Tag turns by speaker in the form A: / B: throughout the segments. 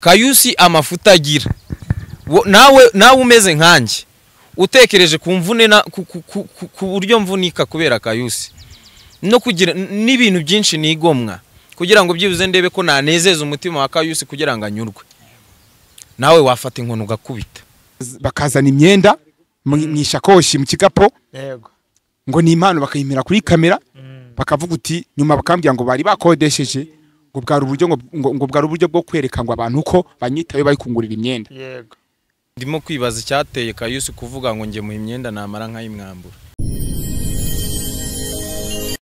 A: Kayusi amafuta agira nawe umeze nkanjye utekereje ku mvune na ku buryo mvunika kubera Kayusi no kugira n'ibintu byinshi nigomwa kugira ngo byibuze ndebe ko nanezeza umutima wa Kayusi kugira ngo anyurwe, nawe wafata inkono ugakubita.
B: Bakazana imyenda mu ishakoshi mu kikapo,
C: yego,
B: ngo ni impano, bakayimira kuri kamera, bakavuga uti nyuma bakambwira ngo bari bakodesheje ngo bwari uburyo ngo bwari uburyo bwo kwereka ngo abantu ko banyitaye bari kungurira imyenda.
C: Yego,
A: ndimo kwibaza icyateye Kayusi kuvuga ngo nge mu imyenda namara nkayimwambura.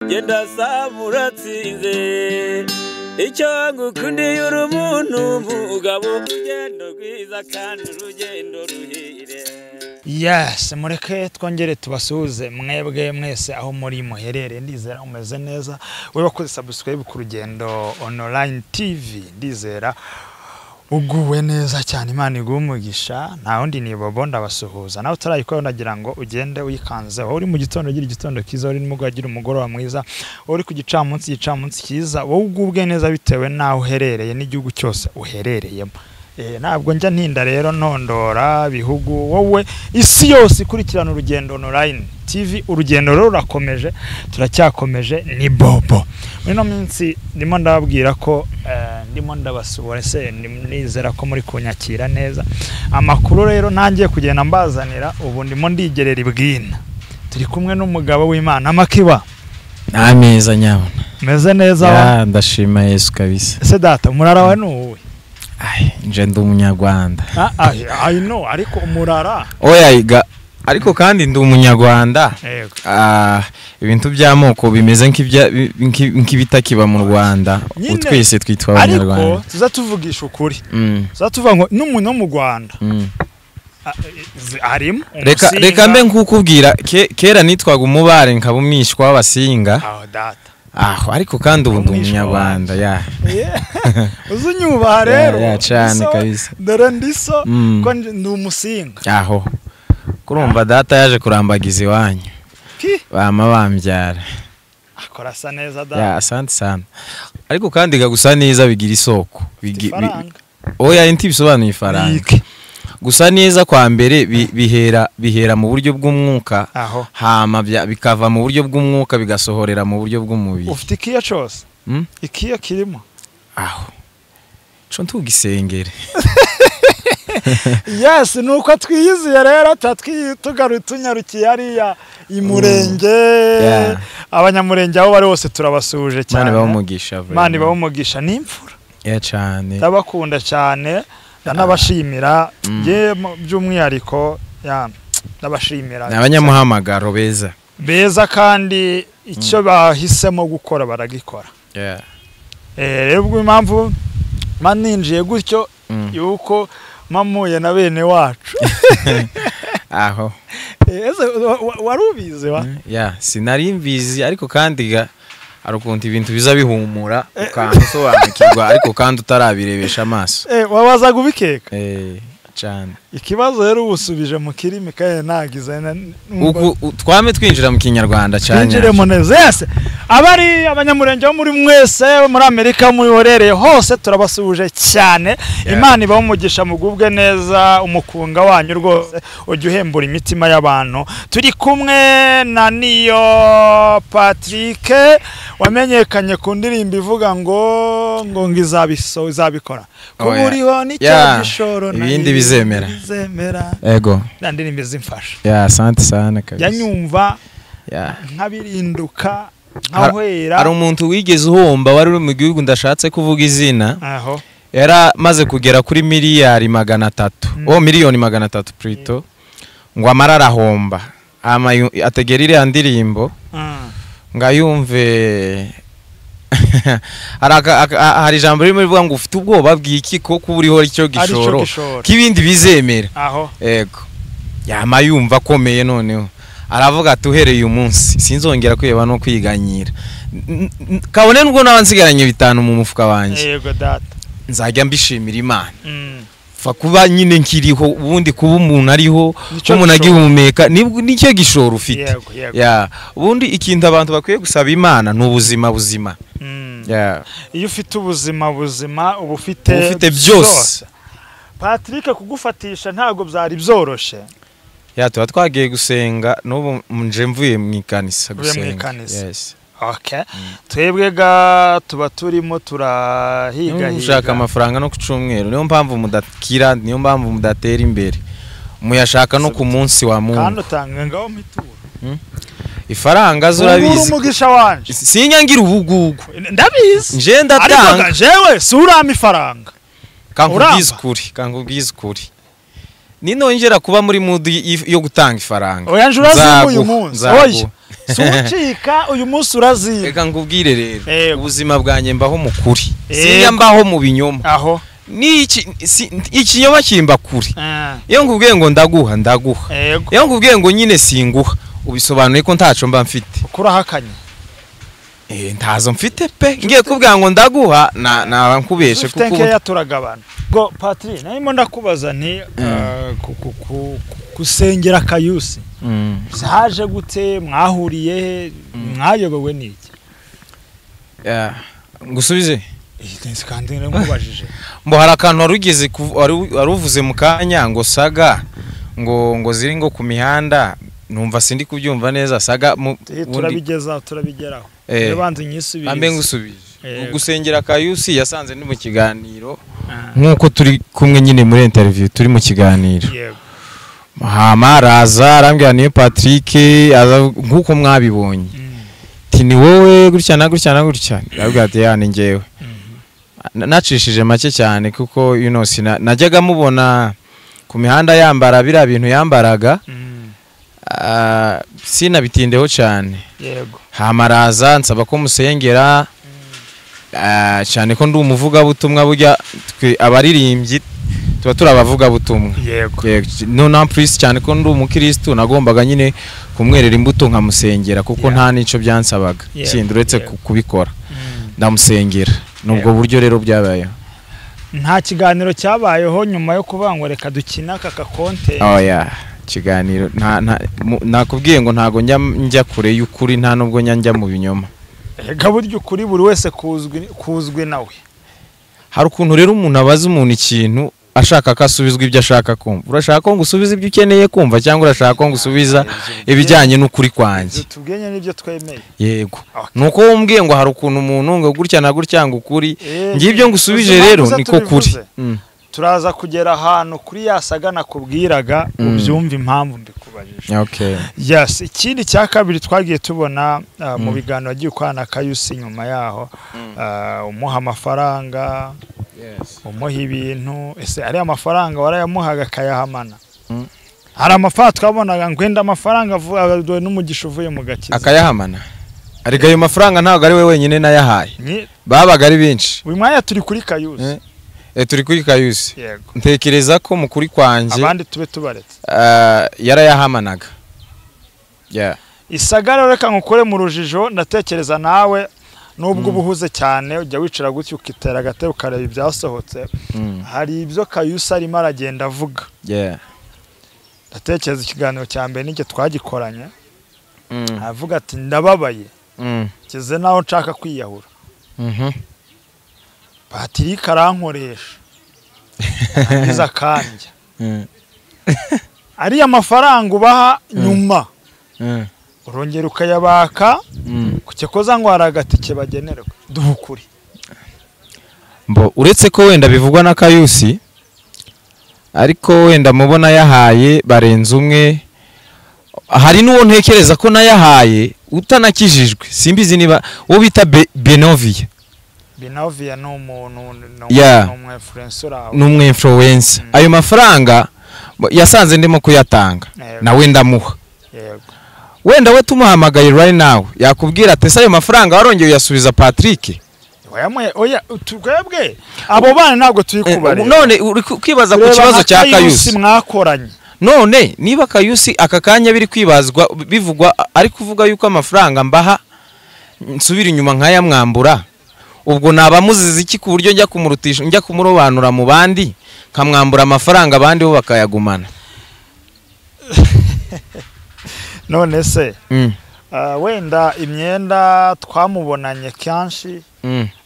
D: Genda samuratsinze icyo ngukundiye uri umuntu mugabo, urugendo rwiza kandi urugendo ruhire.
C: Yes, mureke twongere tubasuhuze mwebwe mwese aho muri muherere, ndizera umeze neza. Wowe wakoze subscribe ku Rugendo Online TV, ndizera uguwe neza cyane, Imana iguhe umugisha. Nta wundi ni Bobo, ndabasuhuza. Nawe utarayikora ndagira ngo ugende uyikanze. Wowe uri mu gitondo ugira igitondo cyiza, uri nimugoroba ugira umugoroba mwiza, wowe uri ku gicamunsi igicamunsi cyiza, wowe ugubwe neza bitewe n'aho uherereye n'igihugu cyose uherereyemo. Ntabwo njya ntinda rero ntondora bihugu, wowe isi yose ikurikirana Urugendo Online TV. Urugendo rero rurakomeje, turacyakomeje, ni Bobo. Muri ino minsi ndimo ndababwira ko ndimo ndabasubora, ese nizera ko muri kunyakira neza. Amakuru rero ntangiye kugenda mbazanira, ubu ndimo ndigerera ibwina. Turi kumwe n'umugabo w'Imana Makiba.
A: Ameza nyabona.
C: Meze neza
A: wa? Ndashima Yesu kabisa.
C: Ese data umurara wa nuwe?
A: Ai, nje ndi umunyarwanda.
C: I know, ariko umurara.
A: Oya iga, ariko kandi ndi umunyarwanda.
C: Yego.
A: Ibintu by'amoko bimeze nk'ibitakiba mu Rwanda. Utwese twitwa abanyarwanda.
C: Ariko tuza tuvugisha ukuri. Tuza tuvuga ngo n'umuntu wo mu Rwanda. Arimo
A: reka mbe nkukubwira, kera nitwaga umubare nkaba umwishwa w'abasinga.
C: Aho data.
A: Aho, ariko kandi ubu ndi umunyarwanda ya.
C: Uzunyubaha rero.
A: Ya cyane kabisa.
C: Dore ndiso ko ndi umusinga.
A: Aho. Kurumva data yaje kurambagiza iwanyu. Bama bambyara.
C: Akora asa neza data.
A: Ya, asante sana. Ariko kandi gusa neza bigira isoko. Oya inti bisobanuye ifaranga. Gusa neza kwa mbere bihera mu buryo bw'umwuka, hama bikava mu buryo bw'umwuka bigasohorera mu buryo bw'umubiri.
C: Ufite ikiya cyose? Ikiya kirimo?
A: Aho. Cyo ntugisengere.
C: Yes, nuko twiyiziye rero tugarutunyarukiye ariya imurenge. Abanyamurenge aho bari hose turabasuhuje cyane.
A: Imana ibahe umugisha.
C: Imana ibahe umugisha n'imfura.
A: Ya cyane.
C: Ndabakunda cyane. Nabashimira ye by'umwihariko, ya ndabashimira.
A: Abanyamuhamagaro beza.
C: Beza kandi icyo bahisemo gukora baragikora.
A: Yeah.
C: Rero ubwo impamvu maninjiye gutyo yuko mamuye na bene wacu.
A: Aho.
C: Ese warubize wa?
A: Ya, sinari mbizi ariko kandi arukuntu ibintu biza bihumura ukansobanukirwa ariko kandi utarabirebesha amaso.
C: Wabaza gubikeka?
A: Cyane.
C: Ikibazo rero ubusubije mu kirimi kandi nagize
A: uku twame twinjira mu kinyarwanda cyane.
C: Twinjire mu neza. Yes. Abari abanyamurenge bo muri mwese muri Amerika muri horereye hose turabasuhuje cyane. Imana ibahe umugisha mugubwe neza, umukunga wanyu rwose ujye uhembura imitima y'abantu. Turi kumwe na Niyo Patrick wamenyekanye ku ndirimbo ivuga ngo ngo izabikora. Kuba uriho nicyo gishoro
A: ibindi bizemera. Ego.
C: Na ndirimbo zimfasha.
A: Ya, asante sana kabisa.
C: Yanyumva nkabirinduka nkahwera.
A: Ari umuntu wigeze uhomba wari uri mu gihugu ndashatse kuvuga izina.
C: Aho.
A: Yara maze kugera kuri miliyari 300. Oh, miliyoni 300 plutôt. Ngo amara arahomba. Ama ategera iriya ndirimbo. Ngayumve hari ijambo ririmo rivuga ngo ufite ubwoba bw'iki ko uriho icyo gishoro k'ibindi bizemera.
C: Aho.
A: Yego. Yama yumva akomeye noneho aravuga ati uhereye uyu munsi sinzongera kwiheba no kwiganyira. Kabone nubwo naba nsigaranye 5 mu mufuka wanjye.
C: Yego data.
A: Nzajya mbishimira Imana. Fa kuba nyine nkiriho, ubundi kuba umuntu ariho, umuntu agihumeka nicyo gishoro ufite. Ya, ubundi ikintu abantu bakwiye gusaba Imana ni ubuzima buzima.
C: Iyo ufite ubuzima buzima uba ufite
A: byose.
C: Patrick kugufatisha ntago byari byoroshe.
A: Ya tuba twagiye gusenga n'ubu nje mvuye mu ikanisa gusenga. Yes.
C: Okay. Twebwe ga tuba turimo turahiga higa.
A: Ushaka amafaranga no ku cyumweru, niyo mpamvu mudakira, niyo mpamvu mudatera imbere. Muyashaka no ku munsi wa Mungu.
C: Kandi utanga ngaho mituro.
A: Ifaranga zo urabizi.
C: Umugisha wanje.
A: Sinyangira ubugugu.
C: Ndabizi.
A: Nje ndatanga.
C: Ariko jewe surama ifaranga.
A: Kankubwiza ukuri. Ninongera kuba muri mood yo gutanga ifaranga.
C: Oya nje uraziba uyu munsi. Oya. Sucika uyu munsi uraziba.
A: Reka nkubwire rero. Ubuzima bwanjye mbaho mu kuri. Sinya mbaho mu binyoma.
C: Aho.
A: Ni ikinyoma kimba kuri. Iyo nkubwiye ngo ndaguha ndaguha. Iyo nkubwiye ngo nyine singuha ubisobanuye ko ntaco mba mfite.
C: Kurahakanye.
A: Ntazo mfite pe. Ngiye kubwira ngo ndaguha na nkubeshe
C: kuko nkeya turagabana. Go Patrick, narimo ndakubaza nti kusengera Kayusi. Zaje gute, mwahuriye, mwayobewe niki?
A: Ngusubize.
C: Kandi nkubajije.
A: Mbo hari akantu warugeze waruvuze mu kanya ngo saga ngo ziri ngo ku mihanda, numva sindi kubyumva neza saga
C: turabigeza turabigeraho. Banze nyisubirize.
A: Ambe ngusubije. Gusengera Kayusi yasanze ndi mu kiganiro nkuko turi kumwe nyine muri interview turi mu kiganiro.
C: Yego.
A: Hama araza arambwira niyo Patrick nkuko mwabibonye. Ti ni wowe gutya na gutya na gutya. Arabwira ati ya ni ngewe. Nacishije make cyane kuko you know sina najyaga mubona ku mihanda yambara bira bintu yambaraga. Sinabitindeho cyane.
C: Yego.
A: Hama araza nsaba ko musengera. Cyane ko ndi umuvuga butumwa burya abaririmbyi tuba turabavuga butumwa.
C: Yego.
A: No na priest cyane ko ndi umukristo nagombaga nyine kumwerera imbuto nkamusengera kuko nta nico byansabaga kindi uretse kubikora. Ndamusengera. Nubwo buryo rero byabayeho.
C: Nta kiganiro cyabayeho nyuma yo kuvuga ngo reka dukina aka content.
A: Oh yeah. Kiganiro nta nakubwiye ngo ntago njya kure y'ukuri nta nubwo njya mu binyoma.
C: Ega buryo kuri buri wese kuzwi nawe.
A: Hari ukuntu rero umuntu abaza umuntu ikintu ashaka ko asubizwa ibyo ashaka kumva. Urashaka ko ngusubiza ibyo ukeneye kumva cyangwa urashaka ko ngusubiza ibijyanye n'ukuri kwanjye?
C: Tubwenye n'ibyo twemeye.
A: Yego. Nuko wombwiye ngo hari ukuntu umuntu ngo gutya na gutya ngo ukuri, ngibyo ngusubije rero niko kuri.
C: Turaza kugera ahantu kuri yasaga nakubwiraga ubyumva impamvu mbikubajije.
A: Okay.
C: Yes, ikindi cya kabiri twagiye tubona mu biganiro agiye kwana Kayusi nyuma yaho umuha amafaranga, umuha ibintu, ese ari amafaranga warayamuhaga akayahamana? Hari amafaranga twabonaga ngwenda amafaranga avuye n'umugisha uvuye mu gakiza.
A: Akayahamana. Ariko ayo mafaranga ntabwo ari we wenyine nayahaye. Babaga ari benshi.
C: Uyu mwanya turi kuri Kayusi.
A: Turi kuri Kayusi.
C: Yego.
A: Ntekereza ko mukuri kwanjye
C: abandi tube tubaretse.
A: Yarayahamanaga. Yeah.
C: Isagara reka ngukore mu rujijo ndatekereza nawe nubwo ubuhuze cyane ujya wicara gutyo ukitera agatebe ukareba ibyasohotse. Hari ibyo Kayusi arimo aragenda avuga.
A: Yeah.
C: Ndatekereza ikiganiro cya mbere n'icyo twagikoranye. Avuga ati ndababaye. Kize naho nshaka kwiyahura. Patrick arankoresha. Ngiza kanja. Ari amafaranga ubaha nyuma. Urongera ukayabaka kucyekoza ngo haragatike bagenerwa. Duhukuri.
A: Mbo uretse ko wenda bivugwa na Kayusi ariko wenda mubona yahaye barenze umwe, hari n'uwo ntekereza ko nayahaye utanakijijwe simbizi niba uwo bita Benovia.
C: Benovia ni umuntu
A: ni influencer. Ayo mafaranga yasanze ndimo kuyatanga nawe ndamuha.
C: Yego.
A: Wenda we tumuhamagaye right now yakubwira ati se ayo mafaranga warongeye uyasubiza Patrick?
C: Oya twebwe abo bana ntabwo turi kubareba.
A: None uri kwibaza ku kibazo cya Kayusi
C: mwakoranye.
A: None niba Kayusi aka kanya biri kwibazwa bivugwa ari kuvuga yuko amafaranga mbaha nsubira inyuma nkayamwambura, ubwo nabamuziza iki ku buryo njya kumurutisha njya kumurobanura mu bandi nkamwambura amafaranga abandi bo bakayagumana?
C: None se wenda imyenda twamubonanye kenshi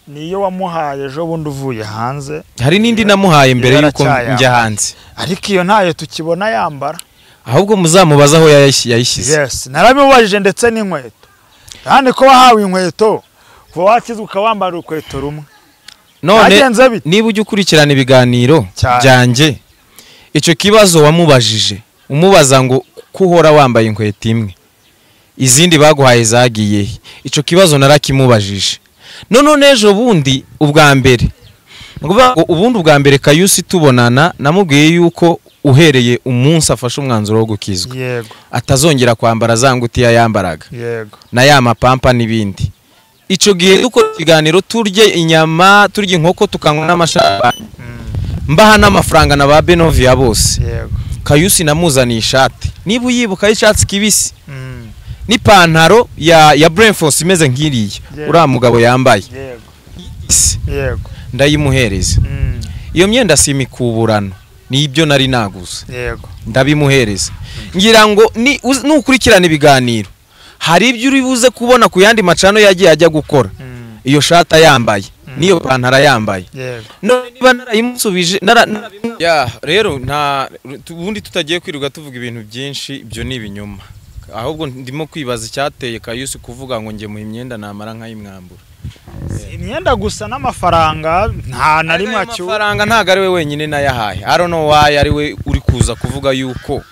C: Niyo wamuhaye ejo bundi uvuye hanze.
A: Hari n'indi namuhaye mbere yuko njya hanze,
C: ariko iyo ntayo tukibona yambara.
A: Ahubwo muzamubaza aho yayishyize.
C: Yes, naramubajije ndetse n'inkweto. Kandi ko wahawe inkweto kuva wakizwa ukawambara urukweto rumwe.
A: None niba ujya ukurikirana ibiganiro byanjye, icyo kibazo wamubajije umubaza ngo kuhora wambaye inkweto imwe izindi baguhaye zagiye, icyo kibazo narakimubajije. None ejo bundi ubwa mbere, ubundi ubwa mbere Kayusi tubonana namubwiye yuko uhereye umunsi afashe umwanzuro wo gukizwa atazongera kwambara za ngutiya yambaraga na ya mapampa n'ibindi. Icyo gihe dukora ikiganiro turye inyama, turye inkoko, tukanywa n'amashamba, mbaha n'amafaranga na ba Benovia bose. Kayusi namuzaniye ishati, niba uyibuka, y'icyatsi kibisi n'ipantaro ya Brainforce imeze nk'iriya uriya mugabo yambaye, ndayimuhereza. Iyo myenda si imikuburano, ni ibyo nari naguze, ndabimuhereza. Ngira ngo nukurikirana ibiganiro hari ibyo uri buze kubona ku yandi macano yagiye ajya gukora, iyo shata yambaye niyo pantara yambaye. None niba narayimusubije rero nta ubundi tutagiye kwirirwa tuvuga ibintu byinshi, ibyo ni ibinyoma. Ahubwo ndimo kwibaza icyateye Kayusi kuvuga ngo nge mu imyenda namara nkayimwambura.
C: Imyenda gusa n'amafaranga nta na rimwe
A: acyo. Amafaranga ntago ari we wenyine nayahaye. I don't know why ari we uri kuza kuvuga yuko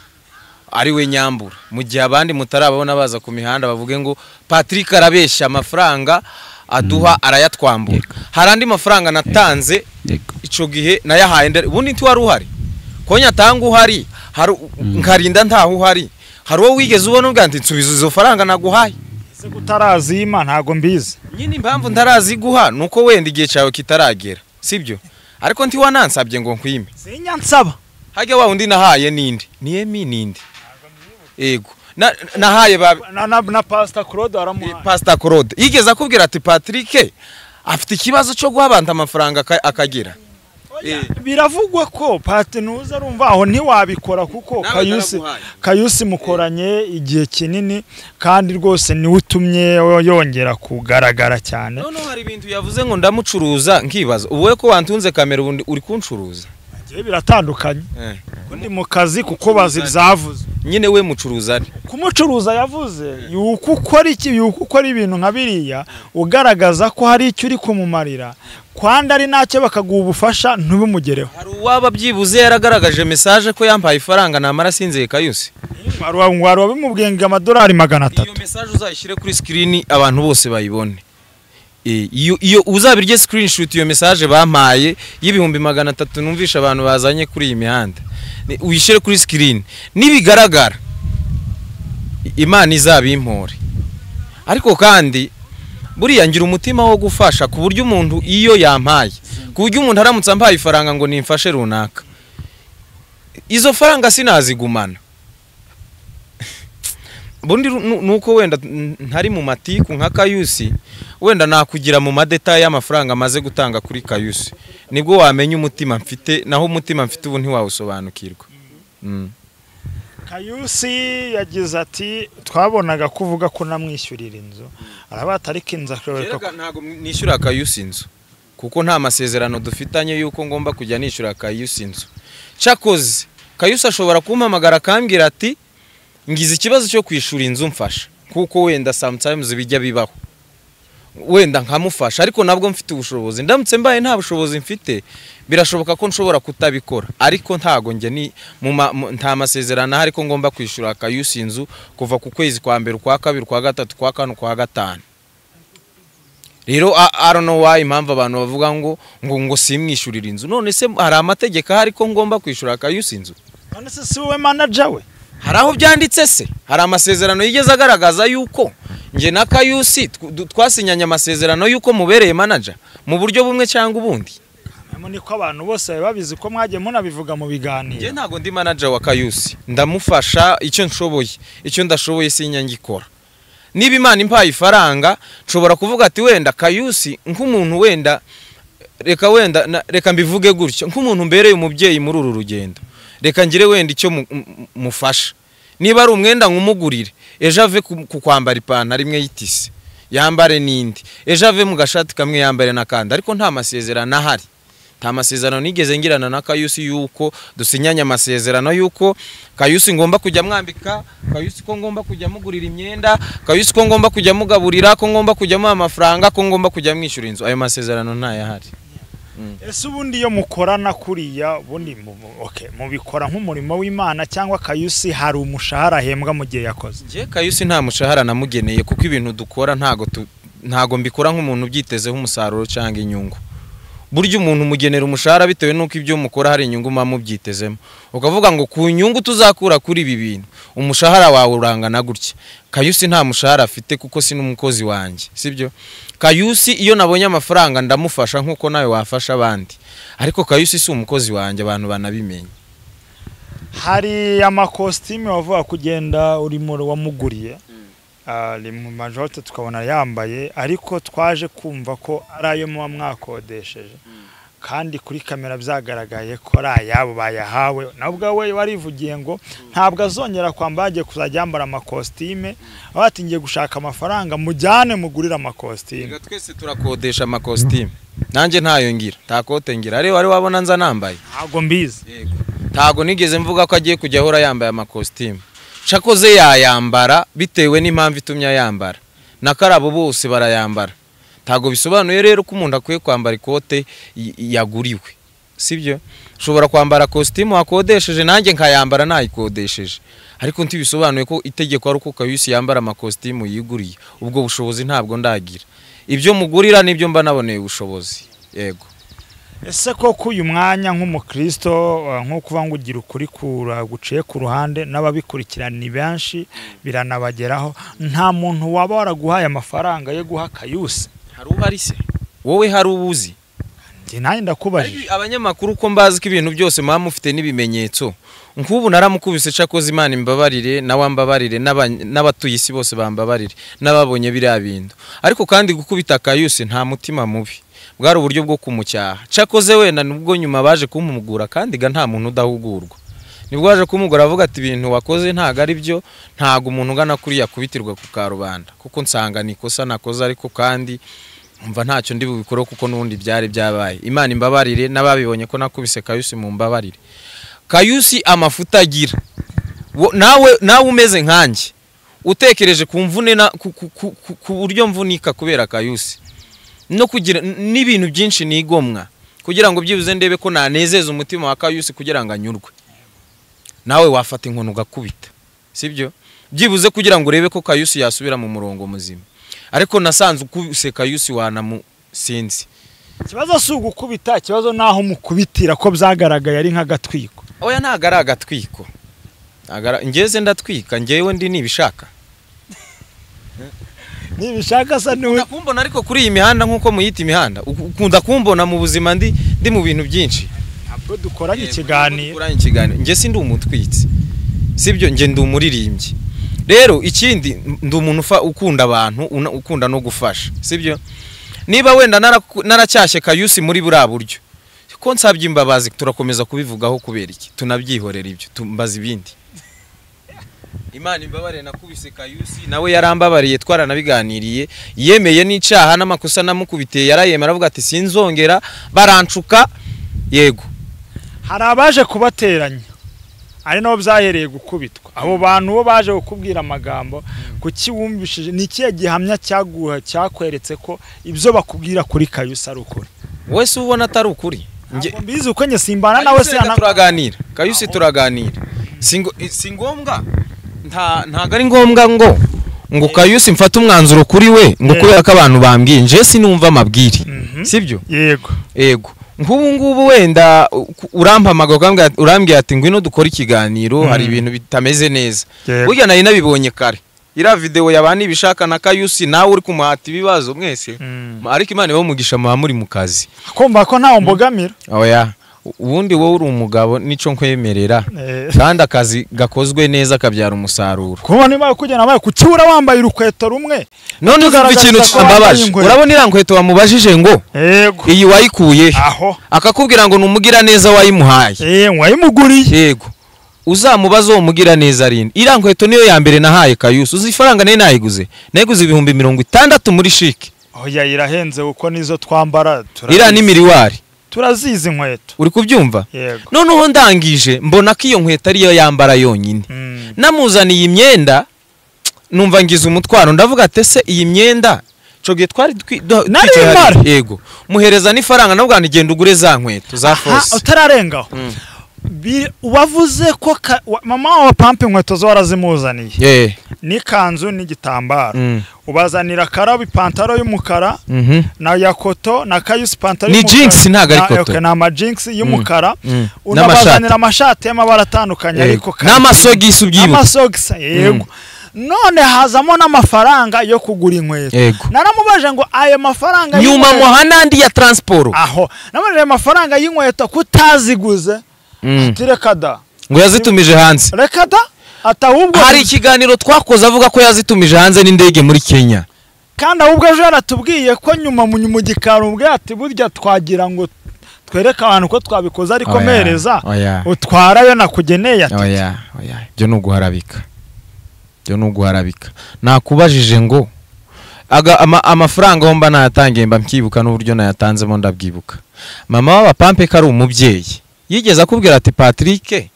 A: ari we nyambura, mu gihe abandi mutarababona baza ku mihanda bavuge ngo Patrick arabeshya amafaranga aduha arayatwambura. Hari andi mafaranga natanze ico gihe nayahaye, ubundi ntiwari uhari. Ko nyatanga uhari, hari nkarinda ntaho uhari. Hari uwo wigeze ubona ubwa nti nsubiza izo faranga naguhaye?
C: Ese kutarazima ntago mbizi.
A: Nyine impamvu ntaraziguha nuko wenda igihe cyawe kitaragera, sibyo? Ariko nti wanansabye ngo nkwime.
C: Sinya nsaba.
A: Hajya wa undi nahaye ninde? Ni Emi ninde? Yego. Nahaye ba
C: na Pastor Claude aramuhaye.
A: Pastor Claude yigeze akubwira ati Patrick afite ikibazo cyo guha abantu amafaranga akagira.
C: Biravugwa ko Patinuza arumva aho ntiwabikora kuko Kayusi mukoranye igihe kinini kandi rwose ni utumye yongera kugaragara cyane.
A: None hari ibintu yavuze ngo ndamucuruza nkibaza ubuwe ko wantunze kamera ubundi uri kuncuruza.
C: Ngiye biratandukanye. Kundi mu kazi kuko bazi byavuze.
A: Nyine we mucuruza ari.
C: Kumucuruza yavuze yuko ukora iki, yuko ukora ibintu nka biriya ugaragaza ko hari icyo uri kumumarira. Kwanda ari nacyo bakaguha ubufasha ntubumugereho.
A: Hari uwaba byibuze yaragaragaje message ko yampaye ifaranga namara sinzeye Kayusi.
C: Hari wabimubwiye ngo amadolari 300.
A: Iyo message uzayishyire kuri screen abantu bose bayibone. Iyo uzabirye screenshot iyo message bampaye y'ibihumbi 300 numvisha abantu bazanye kuri iyi mihanda. Uyishyire kuri screen nibigaragara Imana izabimpore. Ariko kandi buriya ngira umutima wo gufasha ku buryo umuntu iyo yampaye, ku buryo umuntu aramutse ampaye ifaranga ngo nimfashe runaka, izo faranga sinazigumana. Bundi nuko wenda ntari mu matiku nka Kayusi, wenda nakugira mu madetaye y'amafaranga amaze gutanga kuri Kayusi, nibwo wamenya umutima mfite, naho umutima mfite ubu ntiwawusobanukirwa.
C: Kayusi yagize ati twabonaga kuvuga ko namwishyurira inzu, arabata ariko inzu
A: akwereka ntago nishyura Kayusi inzu kuko nta masezerano dufitanye yuko ngomba kujya nishyura Kayusi inzu. Cyakoze Kayusi ashobora kumpamagara akambwira ati ngize ikibazo cyo kwishura inzu mfasha, kuko wenda sometimes bijya bibaho, wenda nkamufasha ariko nabwo mfite ubushobozi. Ndamutse mbaye nta bushobozi mfite birashoboka ko nshobora kutabikora, ariko ntago nge ni nta masezerano ariko ngomba kwishura Kayusi inzu kuva ku kwezi kwa mbere, kwa kabiri, kwa gatatu, kwa kane, kwa gatanu. Rero I don't know why impamvu abantu bavuga ngo simwishyurira inzu. None se hari amategeko ahari ko ngomba kwishura Kayusi inzu?
C: None se si wowe manager we?
A: Hari aho byanditse se? Hari amasezerano yigeze agaragaza yuko nge na Kayusi twasinyanye amasezerano yuko mubereye manager mu buryo bumwe cyangwa ubundi?
C: Niko abantu bose babizi ko mwagiye munabivuga mu biganiro.
A: Nge ntago ndi manager wa Kayusi, ndamufasha icyo nshoboye, icyo ndashoboye sinyangikora. Niba Imana impaye ifaranga nshobora kuvuga ati wenda Kayusi nk'umuntu wenda reka wenda reka mbivuge gutyo, nk'umuntu mbereye umubyeyi muri uru rugendo, reka ngire wenda icyo mufasha. Niba ari umwenda nkumugurire ejo ave ku kwambara ipantaro imwe y'itisi yambare n'indi, ejo ave mu gashati kamwe yambare n'akandi, ariko nta masezerano ahari. Nta masezerano nigeze ngirana na Kayusi yuko dusinyanye amasezerano yuko Kayusi ngomba kujya mwambika, Kayusi ko ngomba kujya mugurira imyenda, Kayusi ko ngomba kujya mugaburira, ko ngomba kujya muha amafaranga, ko ngomba kujya mwishyura inzu. Ayo masezerano ntayahari.
C: Ese ubundi iyo mukorana kuriya ubundi okay, mubikora nk'umurimo w'Imana cyangwa Kayusi hari umushahara ahembwa mu gihe yakoze?
A: Nje Kayusi nta mushahara namugeneye, kuko ibintu dukora ntago mbikora nk'umuntu ubyitezeho umusaruro cyangwa inyungu. Burya umuntu umugenera umushahara bitewe n'uko ibyo mukora hari inyungu muba mubyitezemo, ukavuga ngo ku nyungu tuzakura kuri ibi bintu umushahara wawe urangana gutya. Kayusi nta mushahara afite kuko si n'umukozi wanjye, sibyo? Kayusi iyo nabonye amafaranga ndamufasha nkuko nawe wafasha abandi, ariko Kayusi si umukozi wanjye, abantu banabimenye.
C: Hari amakositime wavuga kugenda urimo wamuguriye, ari mu majote tukabona yambaye, ariko twaje kumva ko ari ayo muba mwakodesheje, kandi kuri kamera byagaragaye ko ari ayabo bayahawe. Nawe ubwawe warivugiye ngo ntabwo azongera kwambara, agiye kuzajya yambara amakositime, aho ati ngiye gushaka amafaranga mujyane mugurire amakositime.
A: Twese turakodesha amakositime, nanjye ntayo ngira, nta kote ngira. Ari wari wabona nza nambaye?
C: Ntabwo mbizi.
A: Ntago nigeze mvuga ko agiye kujya ahora yambaye amakositime. Cakoze yayambara bitewe n'impamvu itumye ayambara, na karabo bose barayambara. Ntago bisobanuye rero ko umuntu akwiye kwambara ikote yaguriwe, sibyo? Ushobora kwambara kositimu wakodesheje, nanjye nkayambara nayikodesheje, ariko ntibisobanuye ko itegeko ari uko Kayusi yambara amakositimu yiguriye. Ubwo bushobozi ntabwo ndagira, ibyo mugurira nibyo mba naboneye ubushobozi. Yego.
C: Ese koko uyu mwanya nk'umukristo, nko kuva ngo ugira ukuri guciye ku ruhande n'ababikurikirana ni benshi biranabageraho, nta muntu waba waraguhaye amafaranga yo guha Kayusi?
A: Hari ubari se? Wowe hari ubuzi?
C: Njye nanjye ndakubajije.
A: Abanyamakuru ko mbazi ko ibintu byose muba mufite n'ibimenyetso. Nk'ubu naramukubise, cakoze Imana imbabarire, nawe ambabarire, n'abatuye isi bose bambabarire, n'ababonye biriya bintu. Ariko kandi gukubita Kayusi nta mutima mubi, bwari uburyo bwo kumucyaha. Cakoze wenda nubwo nyuma baje kumugura, kandi ga nta muntu udahugurwa. Nibwo baje kumugura avuga ati ibintu wakoze ntago ari byo, ntago umuntu ugana kuriya kubitirwa ku karubanda, kuko nsanga ni ikosa nakoze, ariko kandi umva ntacyo ndi bubikore kuko n'ubundi byari byabaye. Imana imbabarire n'ababibonye ko nakubise Kayusi mu mbabarire. Kayusi amafuta agira, nawe umeze nkanjye utekereje ku mvune ku buryo mvunika kubera Kayusi no kugira n'ibintu byinshi nigomwa kugira ngo byibuze ndebe ko nanezeza umutima wa Kayusi kugira ngo anyurwe, nawe wafata inkono ugakubita, sibyo? Byibuze kugira ngo urebe ko Kayusi yasubira mu murongo muzima. Ariko nasanze ukubise Kayusi wanamusinzi.
C: Ikibazo si ugukubita, ikibazo naho mukubitira ko byagaragaye ari nk'agatwiko.
A: Oya ntago ari agatwiko, ngeze ndatwika ngewe ndi nibishaka.
C: Nibishaka sa niwe
A: kumbona, ariko kuri iyi mihanda nkuko muyita imihanda ukunda kumbona mu buzima ndi mu bintu byinshi.
C: Ntabwo dukoranye ikiganiro.
A: Dukoranye ikiganiro. Nge si ndi umutwitsi, sibyo? Nge ndi umuririmbyi. Rero ikindi ndi umuntu ukunda abantu, ukunda no gufasha, sibyo? Niba wenda naracyashye Kayusi muri buriya buryo, ko nsabye imbabazi turakomeza kubivugaho kubera iki? Tunabyihorera ibyo, tumbaza ibindi. Imana imbabare nakubise Kayusi, nawe yarambabariye, twaranabiganiriye, yemeye n'icyaha n'amakosa namukubitiye yarayemera, aravuga ati sinzongera, barancuka. Yego.
C: Hari abaje kubateranya, ari nabo byahereye gukubitwa. Abo bantu bo baje kukubwira amagambo, kuki wumvishije? Ni ikihe gihamya cyaguha cyakweretse ko ibyo bakubwira kuri Kayusi ari ukuri?
A: Wese ubona atari ukuri.
C: Mbizi uko njye simbana nawe se
A: turaganira. Kayusi turaganira. Si ngombwa, ntago ari ngombwa ngo Kayusi mfate umwanzuro kuri we ngo kubera ko abantu bambwiye. Nje sinumva amabwire, sibyo?
C: Yego.
A: Yego. Nk'ubu ngubu wenda urampamagara urambwira ati ngwino dukore ikiganiro, hari ibintu bitameze neza. Burya nari nabibonye kare. Ira video yabani bishaka na Kayusi nawe uri kumuhata ibibazo mwese. Ariko Imana ibahe umugisha muba muri mu kazi.
C: Kumva ko ntawe mbogamira.
A: Oya. Ubundi wowe uri umugabo nico nkwemerera, kandi akazi gakozwe neza kabyara umusaruro.
C: Kuba niba kugena abaye kucyura wambaye urukweto rumwe,
A: none uzi ikintu cyambabaje, urabona iriya nkweto wamubajije ngo
C: yego
A: iyi wayikuye
C: aho,
A: akakubwira ngo numugira neza wayimuhaye,
C: wayimuguriye.
A: Yego. Uzamubaze uwo mugira neza arinde. Iriya nkweto niyo ya mbere nahaye Kayusi. Uzi ifaranga nari nayiguze? Nayiguze 60,000 muri shike.
C: Oya irahenze kuko nizo twambara.
A: Iriya ni miriwari.
C: Turazizi inkweto.
A: Uri kubyumva?
C: Yego.
A: Noneho ndangije mbona ko iyo nkweto ariyo yambara yonyine. Namuzaniye imyenda numva ngize umutwaro, ndavuga ati ese iyi myenda cogiye twari
C: nari mara.
A: Yego. Muhereza n'ifaranga navuga nti genda ugure za nkweto za force.
C: Utararengaho. Wavuze ko mama wa pampe inkweto zo warazimuzaniye. N'ikanzu n'igitambaro. Ubazanira Karabo ipantaro y'umukara na yakoto na Kayusi ipantaro
A: y'umukara. Ni jinx ntago ari koto.
C: Okay, na ama jinx y'umukara. Unabazanira amashati y'amabara atandukanye ariko
A: n'amasogisi ubyibuka.
C: Amasogisi yego. None hazamo n'amafaranga yo kugura inkweto. Naramubaje ngo ayo mafaranga
A: nyuma muha n'andi ya transport.
C: Aho nabaje ayo mafaranga y'inkweto kutaziguze. Ati reka da.
A: Ngo yazitumije hanze.
C: Reka da. Atahubwo
A: hari ikiganiro twakoze avuga ko yazitumije hanze n'indege muri Kenya.
C: Kandi ahubwo ejo yaratubwiye ko nyuma mu gikari ubwe ati burya twagira ngo twereke abantu ko twabikoze ariko mereza utwarayo nakugeneye ati.
A: Oya oya, ibyo ni uguharabika. Ibyo ni uguharabika. Nakubajije ngo amafaranga aho mba nayatangiye mba mbyibuka n'uburyo nayatanzemo ndabyibuka. Mama w'abapampe ko ari umubyeyi yigeze akubwira ati Patrick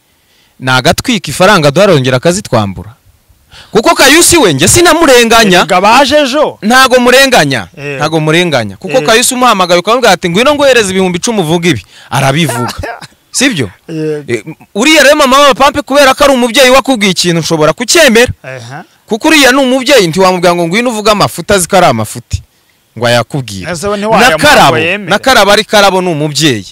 A: nagatwika ifaranga duharongera akazitwambura. Kuko Kayusi we nge sinamurenganya. Ntago murenganya. Ntago murenganya. Kuko Kayusi umuhamagaye ukamubwira ati ngwino ngohereza 10,000 uvuga ibi, arabivuga. Sibyo? Uriya rero mama w'abapampe kubera ko ari umubyeyi wakubwiye ikintu nshobora kucyemera. Kuko uriya ni umubyeyi ntiwamubwira ngo ngwino uvuga amafuta azi ko ari amafuti ngo ayakubwira. Na Karabo ari Karabo ni umubyeyi.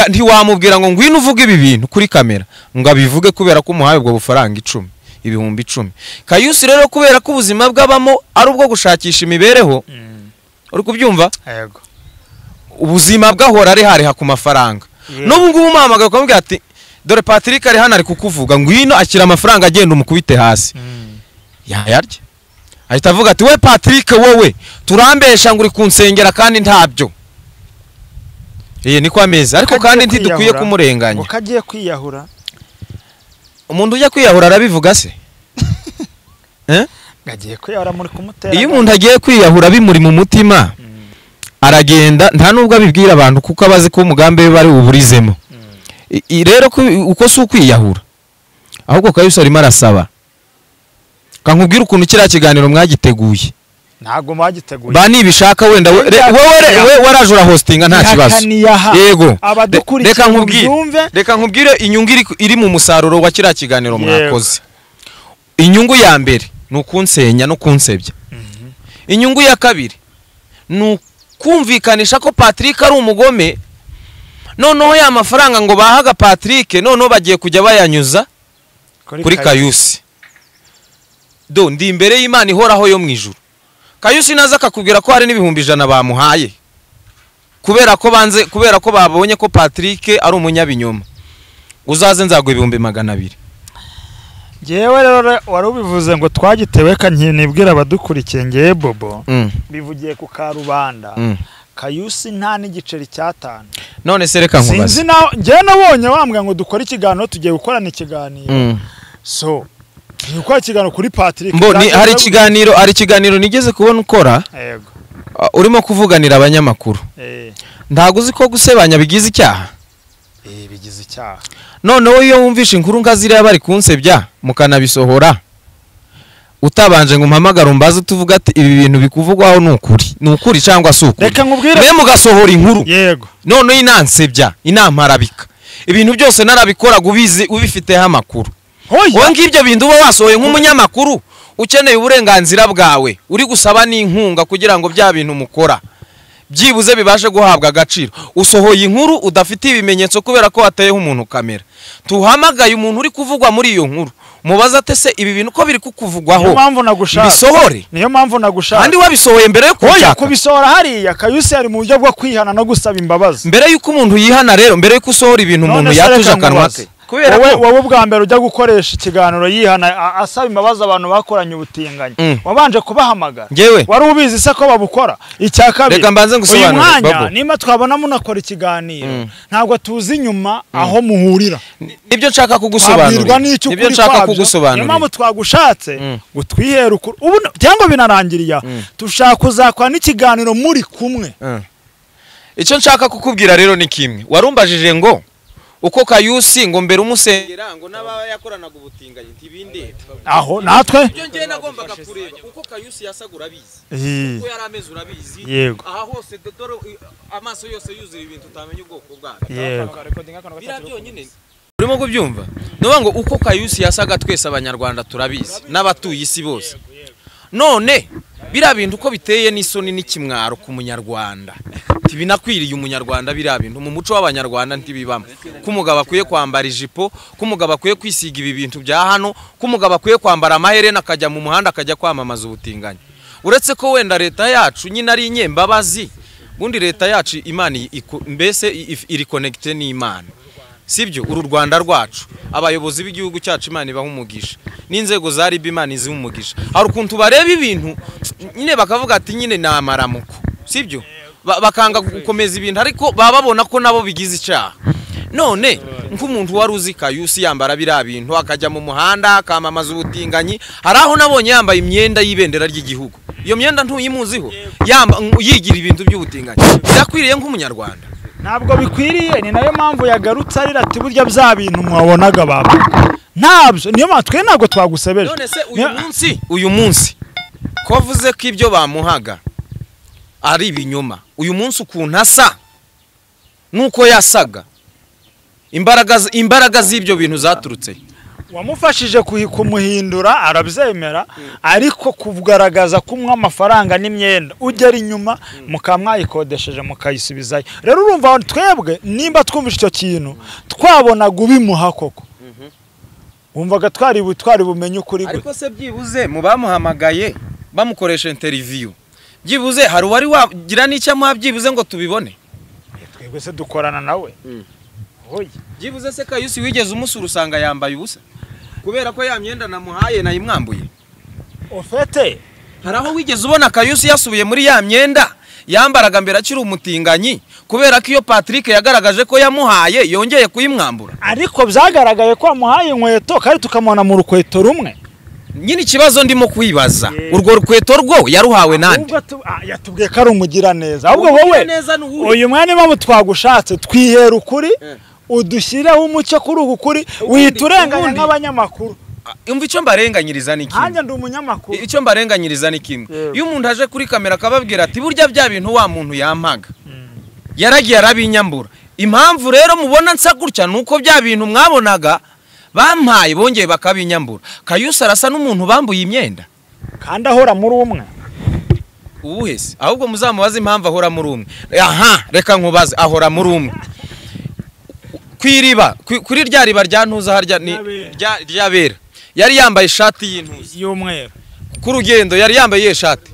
A: Ntiwamubwira ngo ngwino uvuge ibi bintu kuri kamera ngo abivuge kubera ko umuhaye ubwo bufaranga 10, 10,000. Kayusi rero kubera ko ubuzima bw'abamo ari ubwo gushakisha imibereho, uri kubyumva?
C: Yego.
A: Ubuzima bwahora ari hariha ku mafaranga. N'ubu ngubu umuhamagaye ukamubwira ati dore Patrick ari hano ari kukuvuga ngwino akira amafaranga agenda umukubite hasi. Yayarya. Ahita avuga ati we Patrick wowe turambesha ngo uri kunsengera kandi ntabyo. Iye niko ameze ariko kandi ntidukwiye kumurenganya.
C: Ngo kagiye kwiyahura.
A: Umuntu ujya kwiyahura arabivuga se?
C: Ngagiye kwiyahura muri kumutera.
A: Iyo umuntu agiye kwiyahura bimuri mu mutima aragenda nta nubwo abibwira abantu kuko abazi ko umugambi we bari uburizemo. Rero uko si ukwiyahura. Ahubwo Kayusi arimo arasaba. Kankubwira ukuntu kiriya kiganiro mwagiteguye.
C: Ntago mwagiteguye.
A: Ba nibishaka wenda wewe waraje ura hostinga nta kibazo. Yego. Reka nkubwire inyungu iri mu musaruro wa kiriya kiganiro mwakoze. Inyungu ya mbere ni ukunsenya no kunsebya. Inyungu ya kabiri ni ukumvikanisha ko Patrick ari umugome. Noneho ya mafaranga ngo bahaga Patrick noneho bagiye kujya bayanyuza kuri Kayusi. Do ndi imbere y'Imana ihoraho yo mu ijuru. Kayusi naza akakubwira ko hari n'100,000 bamuhaye kubera ko banze, kubera ko babonye ko Patrick ari umunyabinyoma. Uzaze nzaguha 200,000.
C: Ngewe rero wari ubivuze ngo twagitewe kankinibwira abadukurikiye ngewe Bobo bivugiye ku karubanda. Kayusi nta n'igiceri cyatanu.
A: None se reka nkubaze.
C: Sinzi nawe ngewe nabonye wambwa ngo dukore ikiganiro tugiye gukorana ikiganiro. So gukora ikiganiro kuri Patrick.
A: Mboni hari ikiganiro, hari ikiganiro nigeze kubona ukora.
C: Yego.
A: Urimo kuvuganira abanyamakuru. Ntago uzi ko gusebanya bigize icyaha?
C: Bigize icyaha.
A: Noneho iyo wumvishe inkuru nkaziriya bari kunsebya mukanabisohora utabanje ngo mpamagare umbaze tuvuga ati ibi bintu bikuvugwaho ni ukuri. Ni ukuri cyangwa si ukuri.
C: Reka nkubwire.
A: Mwe mugasohora inkuru.
C: Yego.
A: Noneho inansebya, inamparabika. Ibintu byose narabikoraga ubizi ubifiteho amakuru. Wowe ngibyo bintu uba wasohoye nk'umunyamakuru ukeneye uburenganzira bwawe uri gusaba n'inkunga kugira ngo bya bintu mukora byibuze bibashe guhabwa agaciro. Usohoye inkuru udafite ibimenyetso kubera ko wateyeho umuntu kamera. Tuhamagaye umuntu uri kuvugwa muri iyo nkuru mubaza ate se ibi bintu ko biri kukuvugwaho?
C: Niyo mpamvu nagushaka.
A: Bisohore.
C: Niyo mpamvu nagushaka.
A: Kandi wabisohoye mbere yo kubyaka.
C: Kubisohora hariya Kayusi ari mu buryo bwo kwihana no gusaba imbabazi.
A: Mbere yuko umuntu yihana rero, mbere yuko usohora ibintu umuntu yatuje akanwa ke. Kubera ko
C: wowe ubwa mbere ujya gukoresha ikiganiro yihana asaba imbabazi abantu bakoranye ubutinganyi, wabanje kubahamagara? Wari ubizi se ko babukora? Icya kabiri,
A: reka mbanze ngusobanurire
C: Babo. Niba twabona munakora ikiganiro ntabwo tuzi inyuma aho muhurira.
A: Nibyo nshaka kugusobanurira. Nibyo nshaka kugusobanurira.
C: Niyo mpamvu twagushatse ngo twihere ukuri ubu cyangwa binarangiriye, tushaka kuzakora n'ikiganiro muri kumwe.
A: Icyo nshaka kukubwira rero ni kimwe. Warumbajije ngo uko Kayusi ngo mbere umusengera ngo n'ababa yakoranaga ubutinganyi ntibindeba.
C: Aho natwe
A: ibyo ngiye nagombaga kureba uko Kayusi yasagura abizi, uko yari ameze urabizi, aha hose dore amaso yose yuzuye ibintu utamenya ubwoko bwabyo. Biriya byonyine urimo kubyumva. Nuvuga ngo uko Kayusi yasaga twese abanyarwanda turabizi n'abatuye isi bose. None biriya bintu uko biteye n'isoni n'ikimwaro ku munyarwanda, ntibinakwiriye umunyarwanda. Biriya bintu mu muco w'abanyarwanda ntibibamo. Ko umugabo akwiye kwambara ijipo, ko umugabo akwiye kwisiga ibi bintu bya hano, ko umugabo akwiye kwambara amaherena akajya mu muhanda akajya kwamamaza ubutinganyi. Uretse ko wenda leta yacu nyine ari inyembabazi, ubundi leta yacu Imana mbese iri connecte n'Imana, sibyo? Uru Rwanda rwacu, abayobozi b'igihugu cyacu Imana ibaha umugisha, n'inzego za RIB Imana iziha umugisha. Hari ukuntu bareba ibintu nyine bakavuga ati nyine ni amaramuko, sibyo? Bakanga gukomeza ibintu ariko baba babona ko nabo bigize icyaha. None nk'umuntu wari uzi Kayusi yambara biriya bintu akajya mu muhanda akamamaza ubutinganyi, hari aho nabonye yambaye imyenda y'ibendera ry'igihugu. Iyo myenda ntuyimuziho, yigira ibintu by'ubutinganyi. Birakwiriye nk'umunyarwanda?
C: Ntabwo bikwiriye. Ni nayo mpamvu yagarutse arira ati burya bya bintu mwabonaga baba ntabyo. Niyo mpamvu twe ntabwo twagusebeje.
A: None se uyu munsi ko avuze ko ibyo bamuhaga ari ibinyoma, uyu munsi ukuntu asa nuko yasaga, imbaraga z'ibyo bintu zaturutse
C: wamufashije kumuhindura arabyemera, ariko kugaragaza kumwa amafaranga n'imyenda ugera inyuma mukamwayikodesheje mukayisubizayo. Rero urumva twebwe nimba twumvise icyo kintu twabonaga ubimuha koko, wumvaga twari bumenye ukuri gute.
A: Ariko se byibuze mu bamuhamagaye bamukoresha interview, byibuze hari uwari wagira n'icyo amuha byibuze ngo tubibone?
C: Twebwe se dukorana nawe.
A: Byibuze se Kayusi wigeze umusura usanga yambaye ubusa kubera ko ya myenda namuhaye nayimwambuye?
C: Ofete
A: hari aho wigeze ubona Kayusi yasubiye muri ya myenda yambaraga mbere akiri umutinganyi, kubera ko iyo Patrick yagaragaje ko yamuhaye yongeye kuyimwambura?
C: Ariko byagaragaye ko amuhaye inkweto kandi tukamubona mu rukweto rumwe.
A: Nyine ikibazo ndimo kwibaza, urwo rukweto rwo yaruhawe nande?
C: Yatubwiye ko ari umugiraneza. Ahubwo wowe uyu mwanya mpamvu twagushatse twihera ukuri, udushyireho umucyo kuri uku kuri, witurenganya nk'abanyamakuru.
A: Umva icyo mbarenganyiriza ni kimwe.
C: Nanjye ndi umunyamakuru.
A: Icyo mbarenganyiriza ni kimwe. Iyo umuntu aje kuri kamera akababwira ati burya bya bintu wa muntu yampaga yaragiye arabinyambura, impamvu rero mubona nsa gutya nuko bya bintu mwabonaga bampaye bongeye bakabinyambura. Kayusi arasa n'umuntu bambuye imyenda
C: kandi ahora muri umwe.
A: Uwuhe se? Ahubwo muzamubaze impamvu ahora muri umwe. Aha, reka nkubaze, ahora muri umwe kwiriba, kuri rya riba rya ntuza harya ni ryabera, yari yambaye ishati y'intuza
C: y'umweru.
A: Ku rugendo yari yambaye iyo shati.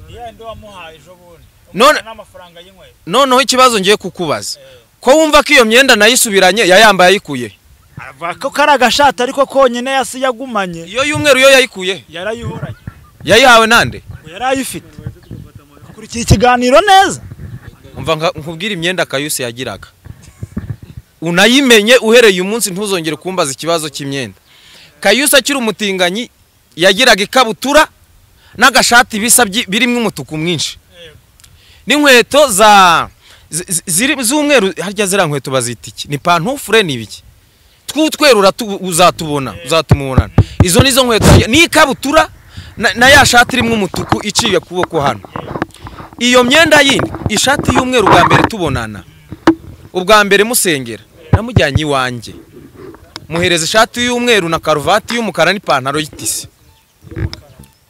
A: Noneho ikibazo ngiye kukubaza, ko wumva ko iyo myenda nayisubiranye yayambaye ayikuye?
C: Avuga ko kari agashati ariko konyine yasi yagumanye.
A: Iyo y'umweru yo yayikuye?
C: Yarayihoranye.
A: Yayihawe nande?
C: Yarayifite. Kurikiye ikiganiro neza.
A: Umva nkubwira imyenda Kayusi yagiraga, unayimenye uhereye umunsi ntuzongere kumbaza ikibazo cy'imyenda. Kayusi akiri umutinganyi yagiraga ikabutura n'agashati bisa birimo umutuku mwinshi, n'inkweto za z'umweru. Harya ziriya nkweto bazita iki? Ni pantufure ni ibiki? Twutwerura uzatubona, uzatumubonana. Izo nizo nkweto, ni ikabutura na ya shati irimo umutuku iciye kuboko hano. Iyo myenda yindi, ishati y'umweru bwa mbere tubonana, ubwa mbere musengera, namujyanye iwanjye muhereza ishati y'umweru na karuvati y'umukara n'ipantaro y'itisi.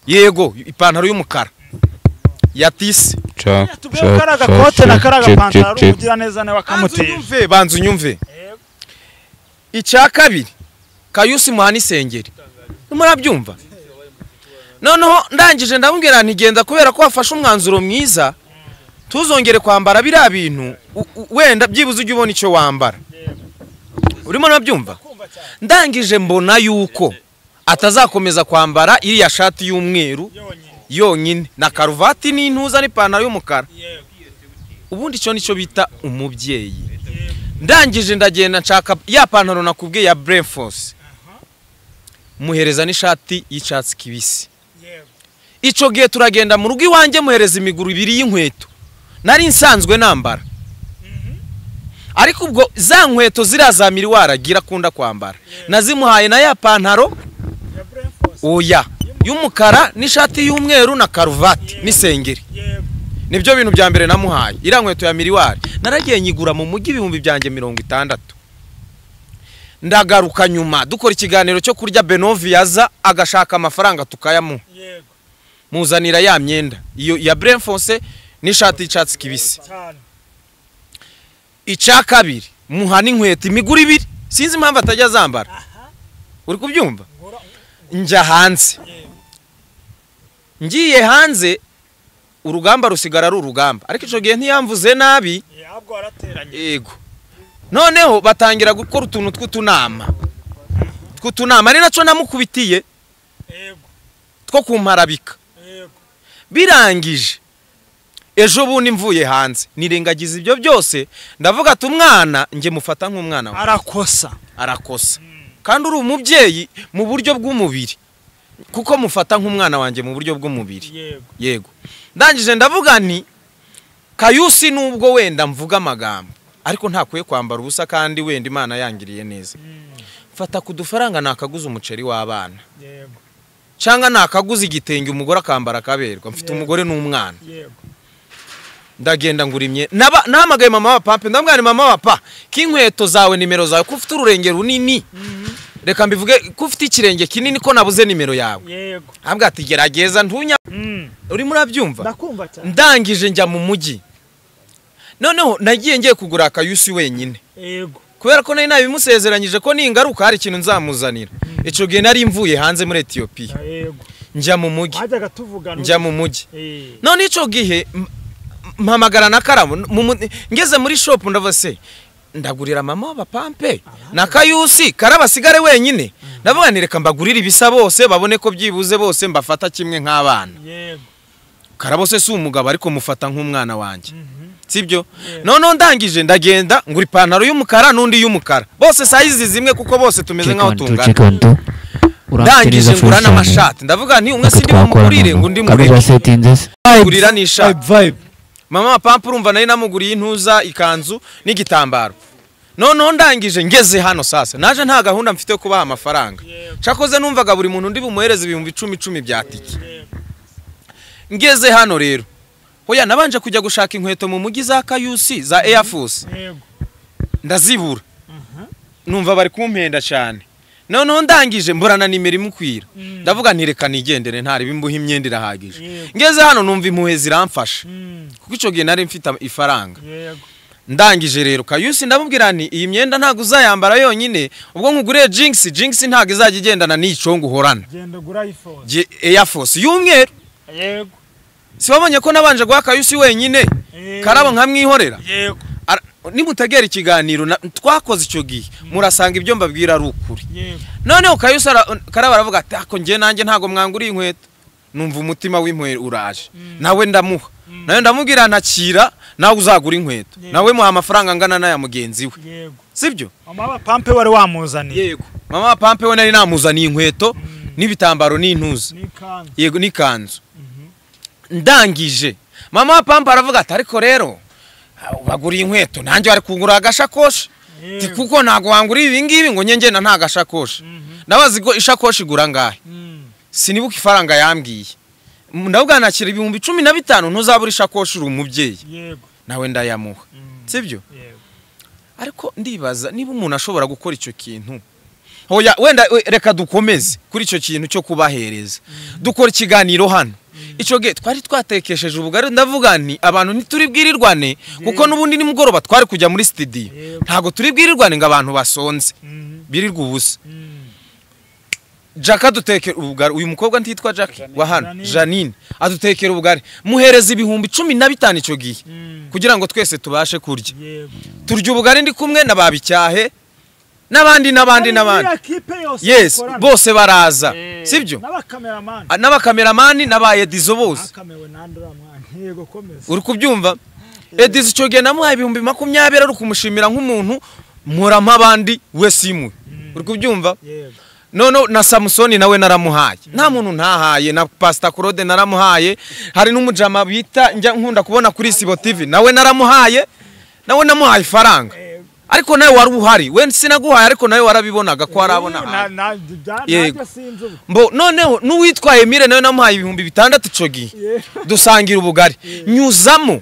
A: Yego, ipantaro y'umukara ya tisi.
C: Yatubwiye ko ari agakote na kari agapantaro, umugiraneza nawe akamutera.
A: Banza unyumve. Icya kabiri, Kayusi muhana isengeri, murabyumva? Noneho ndangije ndamubwira nti genda kubera ko wafashe umwanzuro mwiza, tuzongere kwambara biriya bintu, wenda byibuze ujye ubona icyo wambara. Urimo nabyumva? Ndangije mbona yuko atazakomeza kwambara iriya shati y'umweru yonyine na karuvati n'intuza n'ipantaro y'umukara. Ubundi icyo nicyo bita umubyeyi. Ndangije ndagenda nshaka ya pantaro nakubwiye ya Brentford, muhereza n'ishati y'icyatsi kibisi. Icyo gihe turagenda mu rugo iwanjye muhereza imiguru ibiri y'inkweto nari nsanzwe nambara, ariko ubwo za nkweto ziriya za miriwari agira akunda kwambara nazimuhaye na ya pantaro oya y'umukara n'ishati y'umweru na karuvati n'isengeri. Nibyo bintu bya mbere namuhaye. Iriya nkweto ya miriwari naragiye nyigura mu mujyi 60,000. Ndagaruka nyuma dukora ikiganiro cyo kurya, Benovi yaza agashaka amafaranga tukayamuha, muzanira ya myenda iyo ya Brentford n'ishati y'icyatsi kibisi. Icya kabiri muha n'inkweto imiguru ibiri, sinzi impamvu atajya azambara, uri kubyumva. Njya hanze, ngiye hanze urugamba rusigara ari urugamba, ariko icyo gihe ntiyamvuze nabi. Yego. Noneho batangira gukora utuntu tw'utunama ari nacyo namukubitiye two kumparabika. Birangije ejo bundi mvuye hanze nirengagiza ibyo byose, ndavuga ati umwana nge mufata nk'umwana we arakosa kandi uri umubyeyi mu buryo bw'umubiri, kuko mufata nk'umwana wanjye mu buryo bw'umubiri. Yego. Ndangije ndavuga nti Kayusi nubwo wenda mvuga amagambo ariko ntakwiye kwambara ubusa kandi wenda Imana yangiriye neza. Mfata ku dufaranga nakaguza umuceri w'abana, cyangwa nakaguza igitenge umugore akambara akaberwa, mfite umugore n'umwana. Ndagenda ngura imyenda, nahamagaye mama wa pampe, ndamubwira nti mama wa pa, k'inkweto zawe nimero zawe ko ufite ururenge runini, reka mbivuge ko ufite ikirenge kinini ko nabuze nimero yawe. Ambwira ati gerageza ntunya. Urimo urabyumva? Ndangije njya mu mujyi. Noneho nagiye ngiye kugura Kayusi wenyine. Kubera ko nari nabimusezeranyije ko ningaruka hari ikintu nzamuzanira. Icyo gihe nari mvuye hanze muri Ethiopia. Njya mu mujyi. Njya mu mujyi. None icyo gihe mpamagara na Karabo, ngeze muri shop ndavuga se ndagurira mama wa pampe na Kayusi, Karabo asigare wenyine. Ndavuga nti reka mbagurire ibisa bose babone ko byibuze bose mbafata kimwe nk'abana. Karabo se si umugabo ariko mufata nk'umwana wanjye. Sibyo? Noneho ndangije ndagenda ngura ipantaro y'umukara n'undi y'umukara, bose size zimwe kuko bose tumeze nkaho tungana. Ndangije ngura n'amashati, ndavuga nti umwe sindi bumugurire ngo undi mugurira n'ishati. Mama wa pampe urumva nari namuguriye intuza, ikanzu n'igitambaro. Noneho ndangije ngeze hano sasa, naje nta gahunda mfite yo kubaha amafaranga. Cyakoze numvaga buri muntu ndi bumuhereze 10,000 bya tiki. Ngeze hano rero, hoya nabanje kujya gushaka inkweto mu mujyi za Kayusi za Air Force, ndazibura. Numva bari kumpenda cyane. Noneho ndangije mburana nimero imukwira, ndavuga nti reka nigendere ntari bimbuha imyenda irahagije. Ngeze hano numva impuhwe ziramfasha, kuko icyo gihe nari mfite ifaranga. Ndangije rero Kayusi ndamubwira nti iyi myenda ntago uzayambara yonyine, ubwo nkuguriye Jinx ntago izajya igendana n'ico nguhorana.
C: Genda gura iPhone
A: Air Force y'umweru.
C: Yego.
A: Si wabonye ko nabanje guha Kayusi wenyine, Karabo nkamwihorera.
C: Yego.
A: Nimutegera ikiganiro twakoze icyo gihe murasanga ibyo mbabwira ari ukuri. Noneho Kayusi Karabo aravuga ati ako nge nanjye ntago mwanguriye inkweto. Numva umutima w'impuhwe uraje, nawe ndamuha, nawe ndamubwira ntakira nawe uzagura inkweto, nawe muha amafaranga angana n'aya mugenzi we. Sibyo?
C: Mama wa pampe wari wamuzaniye.
A: Yego. Mama wa pampe we nari namuzaniye inkweto n'ibitambaro n'intuza. Yego n'ikanzu. Ndangije mama wa pampe aravuga ati ariko rero baguriye inkweto nanjye bari kugura agashakoshi, kuko ntago wanguriye ibi ngibi ngo njye ngenda nta gashakoshi. Ndabazi ko ishakoshi igura ngahe, sinibuka ifaranga yambwiye. Ndavuga nakira 15,000 ntuzabura ishakoshi uri umubyeyi. Nawe ndayamuha. Sibyo? Ariko ndibaza niba umuntu ashobora gukora icyo kintu. Hoya wenda reka dukomeze kuri icyo kintu cyo kubahereza. Dukora ikiganiro hano. Icyo gihe twari twatekesheje ubugari, ndavuga nti abantu ntituri bwirirwane kuko n'ubundi nimugoroba twari kujya muri studio. Ntago turi bwirirwane ngo abantu basonze birirwa ubusa. Jack adutekera ubugari, uyu mukobwa ntitwa Jack wa hano, Janine adutekera ubugari, muhereza 15,000 icyo gihe kugira ngo twese tubashe kurya. Turya ubugari ndi kumwe na babicyahe N'abandi n'abandi n'abandi. Yes, bose baraza. Sibyo? N'abakameramani n'aba Edizo bose. Uri kubyumva? Edizo icyo gihe namuhaye 20,000 ari kumushimira nk'umuntu murama abandi we simwe. Uri kubyumva? Nono na Samsoni nawe naramuhaye. Nta muntu ntahaye, na Pastor Claude naramuhaye, hari n'umujama bita njya nkunda kubona kuri Sibo TV nawe naramuhaye, nawe namuhaye ifaranga. Ariko nawe wari uhari, we sinaguhaye ariko nawe warabibonaga ko arabona. Yego. Mbo noneho n'uwitwa Emile nawe namuhaye 6,000 ico gihe. Dusangira ubugari. Nyuzamo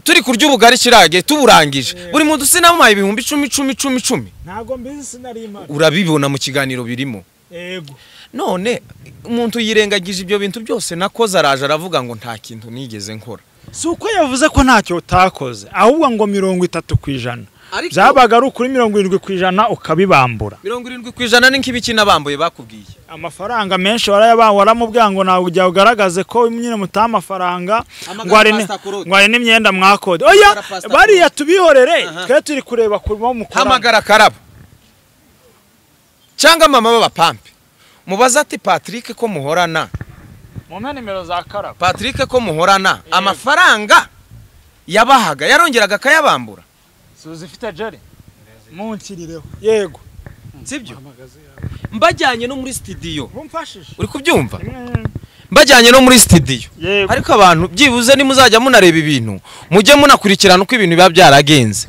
A: turi kurya ubugari kirage tuburangije. Buri muntu sinamuhaye 10,000 10 10 10.
C: Ntago mbizi sinari imana.
A: Urabibona mu kiganiro birimo.
C: Yego.
A: None umuntu yirengagije ibyo bintu byose nakoze araje aravuga ngo nta kintu nigeze nkora.
C: Si uko yavuze ko ntacyo utakoze, ahubwo ngo 30% byabaga ari kuri 70% ukabibambura.
A: 70% ni nk'ibiki nabambuye bakubwiye.
C: Amafaranga menshi waramubwira ngo nawe ujya ugaragaze ko nyine mutaha amafaranga ngo ari n'imyenda mwakode. Oya bariya tubihorere twe turi kureba kurimo mukora.
A: Hamagara Karabo cyangwa mama b'abapampe mubaza ati Patrick ko muhorana,
C: mumpe nimero za Karabo.
A: Patrick ko muhorana amafaranga yabahaga yarongeraga akayabambura.
C: Suzi ifite jeri munkirireho. Yego
A: sibyo? Mbajyanye no muri studio.
C: Mumfashije.
A: Uri kubyumva? Mbajyanye no muri studio. Ariko abantu byibuze ni muzajya munareba ibintu, mujye munakurikirana uko ibintu biba byaragenze.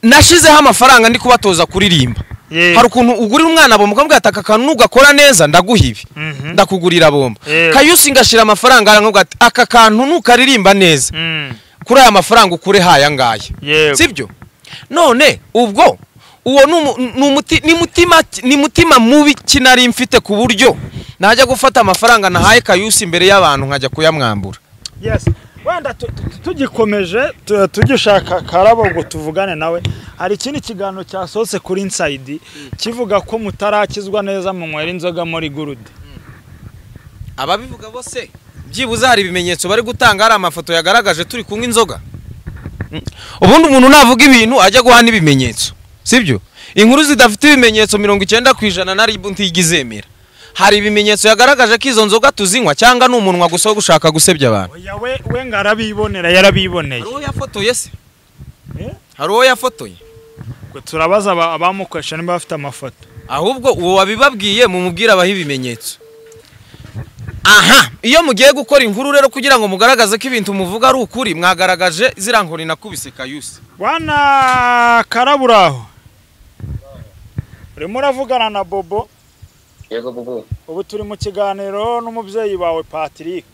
A: Nashizeho amafaranga ndi kubatoza kuririmba. Hari ukuntu ugurira umwana bomba ukamubwira ati aka kantu nugakora neza ndaguha ibi. Ndakugurira bomba. Kayusi ngashira amafaranga aramubwira ati aka kantu nukaririmba neza. Kuri aya mafaranga ukure haya ngaya. Sibyo? None ubwo uwo ni mutima mubi kinari mfite ku buryo najya gufata amafaranga nahaye Kayusi imbere y'abantu nkajya kuyamwambura.
C: Yes. Wenda tugikomeje tugishaka Karabo ngo tuvugane nawe, hari ikindi kiganiro cyasohotse kuri Inside kivuga ko mutarakizwa neza munywera inzoga muri gurude.
A: Ababivuga bose byibuze hari ibimenyetso bari gutanga, hari amafoto yagaragaje turi kunywa inzoga. Ubundi umuntu navuga ibintu ajya guhana ibimenyetso, sibyo? Inkuru zidafite ibimenyetso 90% na ribu ntigizemera. Hari ibimenyetso yagaragaje ko izo nzoga tuzinywa cyangwa ni umunwa gusa wo gushaka gusebya abantu.
C: Oya we ngarabibonera yarabiboneye.
A: Hari uwo yafotoye se? Hari uwo yafotoye?
C: Turabaza abamukoresha niba bafite amafoto.
A: Ahubwo uwo wabibabwiye mumubwira abaha ibimenyetso. Aha, iyo mugiye gukora inkuru rero kugira ngo mugaragaze ko ibintu muvuga ari ukuri, mwagaragaje zira nkoni nakubise Kayusi.
C: Bwana Karaburaho, urimo uravugana na Bobo.
E: Yego Bobo.
C: Ubu turi mu kiganiro n'umubyeyi wawe Patrick.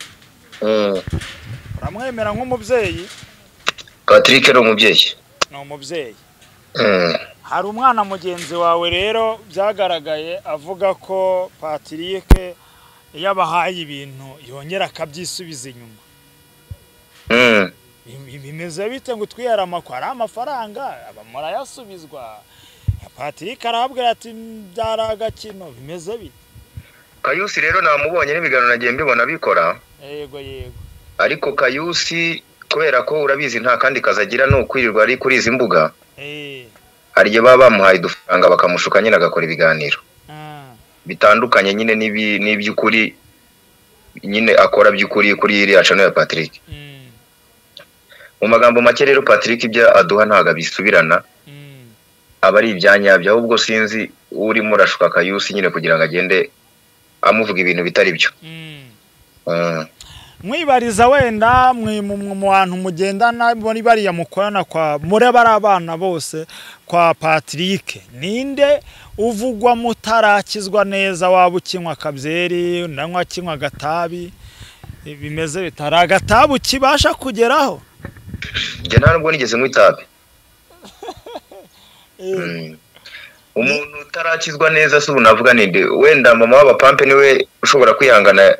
C: Uramwemera nk'umubyeyi?
E: Patrick ni umubyeyi.
C: Ni umubyeyi. Hari umwana mugenzi wawe rero byagaragaye avuga ko Patrick iyo abahaye ibintu yongera akabyisubiza inyuma. Bimeze bite ngo twihera amakwa ari amafaranga murayasubizwa? Patrick arabwira ati byari agakino. Bimeze bite?
E: Kayusi rero namubonye n'ibiganiro nagiye mbibona bikora.
C: Yego yego.
E: Ariko Kayusi kubera ko urabizi nta kandi kazagira no kwirirwa ari kuri izi mbuga. Hari igihe baba bamuhaye udufaranga bakamushuka nyine agakora ibiganiro bitandukanye nyine n'iby'ukuri nyine akora by'ukuri kuri iriya channel ya Patrick. Mu magambo make rero Patrick ibyo aduha ntago abisubirana, aba ari ibyanyabyo, ahubwo sinzi urimo urashuka Kayusi nyine kugira ngo agende amuvuga ibintu bitari byo.
C: Mwibariza wenda mu bantu mugendana muri bariya mukorana kwa muri bari abana bose kwa Patrick, ninde uvugwa mutarakizwa neza waba ukinywa kabyeri nanywa kinywa gatabi bimeze bitari agatabu kibasha kugeraho?
E: Njye nta nubwo nigeze nywa itabi. Umuntu utarakizwa neza se ubu navuga ninde? Wenda mama w'abapampe niwe ushobora kwihangana,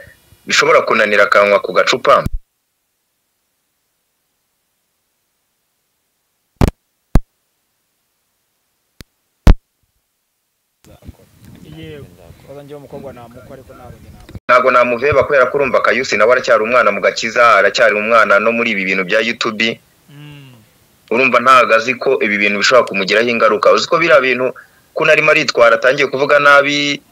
E: bishobora kunanira akanywa ku gacupa. Ntago namuveba kubera ko urumva Kayusi nawe aracyari umwana mu gakiza, aracyari umwana no muri ibi bintu bya YouTube. Urumva ntago azi ko ibi bintu bishobora kumugiraho ingaruka. Uzi ko biriya bintu ko narimo aritwara atangiye kuvuga nabi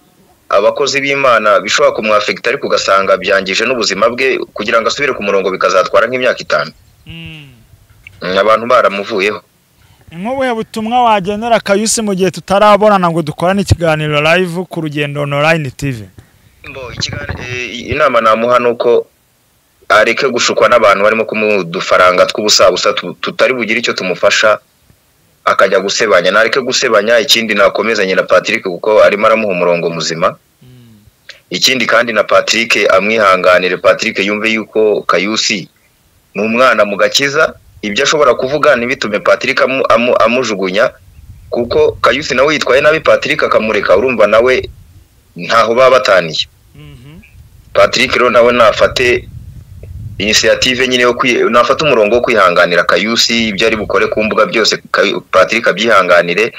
E: abakozi b'Imana bishobora kumwafekita, ariko ugasanga byangije n'ubuzima bwe, kugira ngo asubire ku murongo bikazatwara nk'imyaka 5. Abantu baramuvuyeho.
C: Nk'ubuhe butumwa wagenera Kayusi mu gihe tutarabonana ngo dukorane ikiganiro live ku Rugendo Online TV?
E: Inama namuha nuko areke gushukwa n'abantu barimo kumudufaranga tw'ubusabusa tutari bugire icyo tumufasha, akajya gusebanya. Nareke gusebanya. Ikindi nakomezanye na Patrick kuko arimo aramuha umurongo muzima. Ikindi kandi na Patrick amwihanganire, Patrick yumve yuko Kayusi ni umwana mu gakiza, ibyo ashobora kuvuga ntibitume Patrick amujugunya, kuko Kayusi nawe yitwaye nabi Patrick akamureka, urumva nawe ntaho baba bataniye. Patrick rero nawe nafate initiative nyine yo nafata umurongo wo kwihanganira Kayusi, ibyo ari bukore ku mbuga byose Patrick abyihanganire,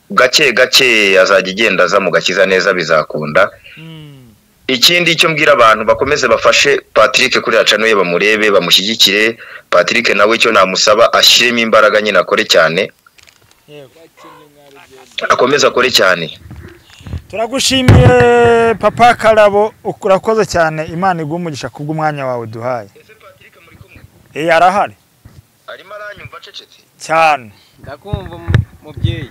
E: gake gake azajya igenda aza mu gakiza neza, bizakunda. Ikindi icyo mbwira abantu, bakomeze bafashe Patrick kuri channel ye, bamurebe bamushyigikire. Patrick nawe icyo namusaba ashyiremo imbaraga nyine, akore cyane, akomeze akore cyane.
C: Turagushimiye Papa Karabo, urakoze cyane, Imana iguhe umugisha kubw'umwanya wawe duhaye.
E: Ese Patrick muri kumwe?
C: Arahari.
E: Arimo aranyumva acecetse
C: cyane.
A: Ndakumva mubyeyi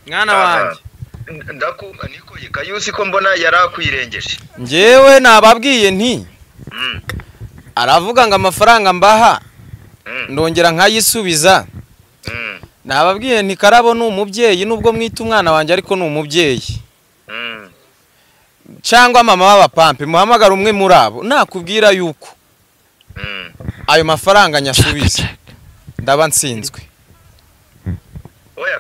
A: mwana wanjye.
E: Ndakumva nikoye Kayusi ko mbona yarakwirengeje.
A: Njyewe nababwiye nti aravuga ngo amafaranga mbaha ndongera nkayisubiza. Nababwiye nti Karabo ni umubyeyi, nubwo mwita umwana wanjye ariko ni umubyeyi. Cyangwa mama w'abapampe muhamagara umwe muri abo, nakubwira yuko ayo mafaranga nyasubiza ndaba nsinzwe.
E: Oya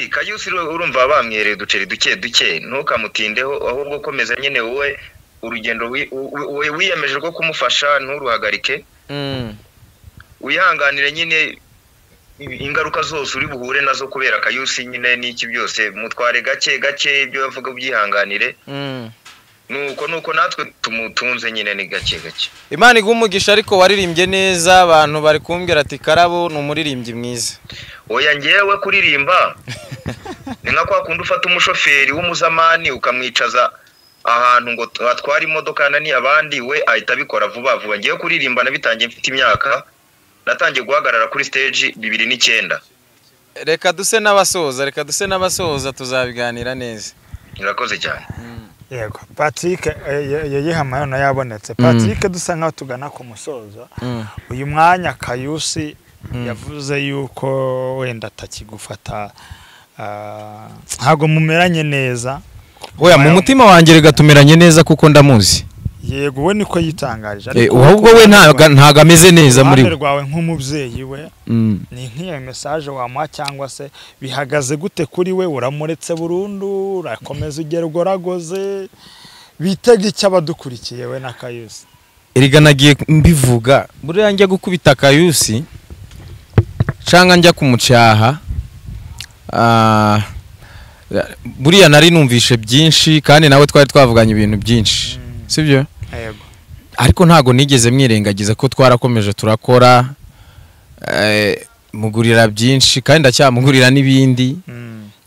E: Kayusi urumva bamwereye uduceri duke duke, ntukamutindeho, ahubwo komeza nyine wowe urugendo wiyemeje rwo kumufasha nturuhagarike. Wihanganire nyine ingaruka zose uri buhure nazo kubera Kayusi nyine n'iki byose, mutware gake gake, ibyo bavuga ubyihanganire. Nuko natwe tumutunze nyine ni gake gake.
A: Imana iguhe umugisha, ariko waririmbye neza, abantu bari kumbwira ati Karabo ni umuririmbyi mwiza.
E: Oya ngewe kuririmba ni nka kwa kundi ufata umushoferi w'umuzamani ukamwicaza ahantu ngo atware imodoka yananiye abandi, we ahita abikora vuba vuba. Ngewe kuririmba nabitangiye mfite imyaka, natangiye guhagarara kuri stage 2009.
A: Reka duse n'abasoza tuzabiganira neza.
E: Urakoze cyane.
C: Yego Patrick yayihamaye na yabonetse. Patrick dusa nkaho tugana ku musozo. Uyu mwanya Kayusi yavuze yuko wenda atakigufata, ntago mumeranye neza.
A: Oya mu mutima wanjye rega tumeranye neza kuko ndamuzi.
C: Yego we niko yitangarije,
A: ariko ahubwo we ntago ameze neza muri
C: we rwawe nk'umubyeyi we. Ni nk'iyo message wamuha cyangwa se bihagaze gute kuri we? Uramuretse burundu, urakomeza ugera ugoragoze, bitega icyo abadukurikiye we na Kayusi?
A: Erega nagiye mbivuga, buriya njya gukubita Kayusi cyangwa njya kumucyaha, buriya nari numvishe byinshi kandi nawe twari twavuganye ibintu byinshi, sibyo?
C: Yego.
A: Ariko ntago nigeze mwirengagiza ko twarakomeje turakora, mugurira byinshi kandi ndacyamugurira n'ibindi.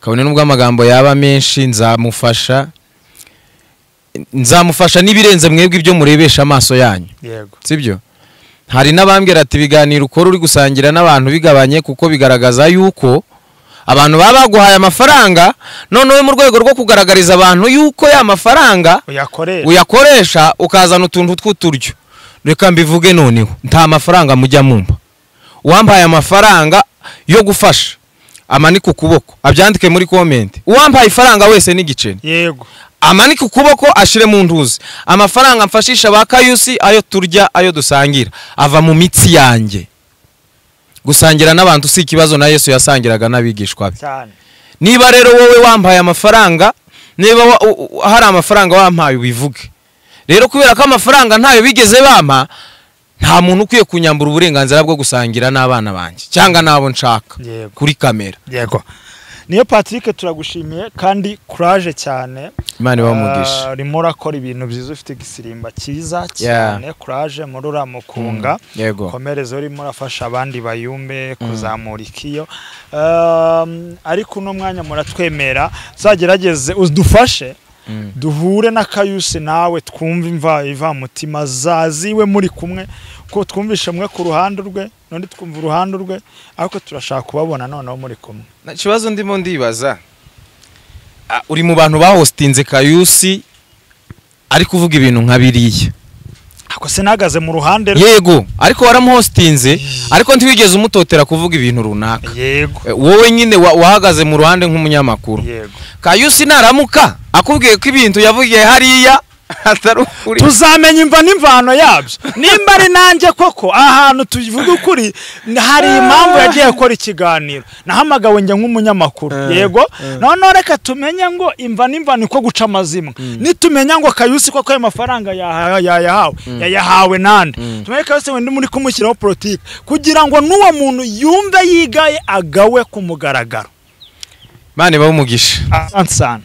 A: Kabone nubwo amagambo yaba menshi, nzamufasha n'ibirenze mwebwe ibyo murebesha amaso yanyu.
C: Yego.
A: Sibyo? Hari n'abambwira ati ibiganiro ukora uri gusangira n'abantu bigabanye, kuko bigaragaza yuko abantu baba baguhaye amafaranga, noneho mu rwego rwo kugaragariza abantu yuko ya mafaranga uyakoresha ukazana utuntu tw'uturyo. Reka mbivuge noneho, nta mafaranga mujya mumpa. Uwampaye amafaranga yo gufasha amanike ukuboko abyandike muri comment. Uwampaye ifaranga wese n'igiceri,
C: yego,
A: amanike ukuboko ashire mu ntuzi. Amafaranga mfashisha ba Kayusi, ayo turya ayo dusangira, ava mu mitsi yanjye. Gusangira n'abantu si ikibazo, na Yesu yasangiraga n'abigishwa be. Niba rero wowe wampaye amafaranga, niba hari amafaranga wampaye ubivuge. Rero kubera ko amafaranga ntayo bigeze bampa, nta muntu ukwiye kunyambura uburenganzira bwo gusangira n'abana banjye cyangwa nabo nshaka kuri kamera.
C: Yego. Niyo Patrick, turagushimiye kandi courage cyane.
A: Imana ibamugisha.
C: Urimo urakora ibintu byiza, ufite igisirimba cyiza cyane, courage muri uriya mukunga.
A: Yego.
C: Komereza, urimo urafasha abandi bayumbe kuzamura ikiyo. Ariko uno mwanya muratwemera, uzagerageze udufashe duhure na Kayusi nawe, twumve imva ivamutima zaziwe muri kumwe, ko twumvishe mwe ku ruhande rwe n'undi twumva uruhande rwe, ariko turashaka kubabona noneho muri kumwe.
A: Nta kibazo, ndimo ndibaza. Uri mu bantu bahostinze Kayusi ari kuvuga ibintu nka biriya.
C: Ako sinahagaze mu ruhande rwe.
A: Yego, ariko waramuhostinze, ariko ntiwigeze umutotera kuvuga ibintu runaka.
C: Yego.
A: Wowe nyine wahagaze mu ruhande nk'umunyamakuru.
C: Yego.
A: Kayusi naramuka akubwiye ko ibintu yavugiye hariya atari ukuri,
C: tuzamenya imva n'imvano yabyo. Nimba ari nanjye koko, ahantu tuvuga ukuri, hari impamvu yagiye akora ikiganiro, nahamagawe njye nk'umunyamakuru. Yego, noneho reka tumenye ngo imva n'imvano iko guca amazimwe. Nitumenya ngo Kayusi koko ayo mafaranga yayahawe, yayahawe nande, tumenye Kayusi wenda muri kumushyiraho politiki kugira ngo n'uwo muntu yumve yigaye agawe ku mugaragaro.
A: Imana ibahe umugisha.
C: Asante sana.